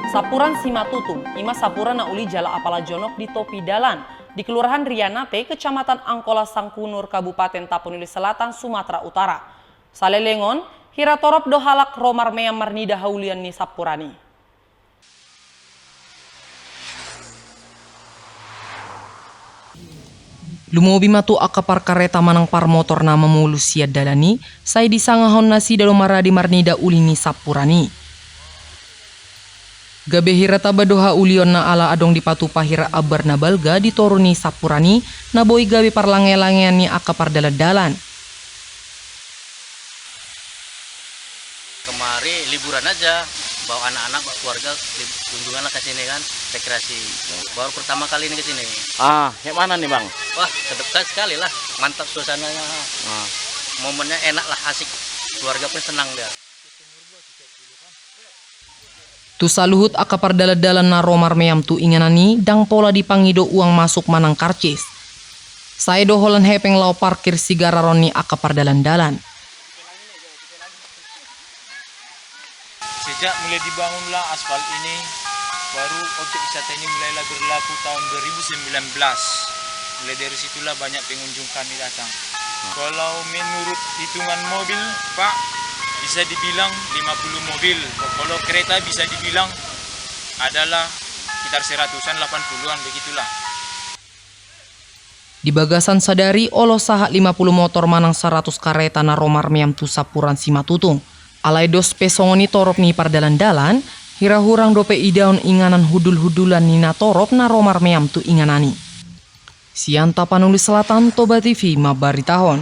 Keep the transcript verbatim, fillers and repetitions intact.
Sampuran Simatutung, ima sampuran na uli jala apala jonok di topi dalan, di Kelurahan Rianate, Kecamatan Angkola Sangkunur, Kabupaten Tapanuli Selatan, Sumatera Utara. Saleleng on, hira torop do halak ro marmeam marnida haulian ni sampuran i. Lumobi ma tu angka parkareta manang parmotor na mamolus sian dalan i, sai disangahon nasida do maradi marnida uli ni sampuran i. Gabe hira tamba do haulionna ala adong dipatupa hira ambar na balga di toru ni sampuran i, na boi gabe parlangelangean ni angka pardalandalan. Kemari liburan aja, bawa anak-anak, bawa keluarga, lib-, kunjungan lah ke sini kan, rekreasi. Baru pertama kali ini ke sini. Ah, yang mana nih, Bang? Wah, sedekat sekali lah, mantap suasananya. Ah. Momennya enak lah, asik. Keluarga pun senang dia. Tu saluhut angka pardalandalan na ro marmeam tu inganan i, ndang pola dipangido uang masuk manang karcis. Sai do holan hepeng laho parkir sigararon ni angka pardalandalan. Sejak mulai dibangunlah aspal ini, baru objek wisata ini mulailah berlaku tahun dua ribu sembilan belas. Mulai dari situlah banyak pengunjung kami datang. Kalau menurut hitungan mobil, Pak, bisa dibilang lima puluh mobil. Kalau kereta bisa dibilang adalah sekitar seratusan, delapan puluhan begitulah. Di bagasan sadari, olo sahat lima puluh motor manang saratus kareta na ro marmeam tu sampuran Simatutung. Alai dos pe songon i torop ni pardalandalan, hira hurang dope idaon inganan hundulhundulan ni natorop na ro marmeam tu inganan i. Sian Tapanuli Selatan, Toba T V mambaritahon.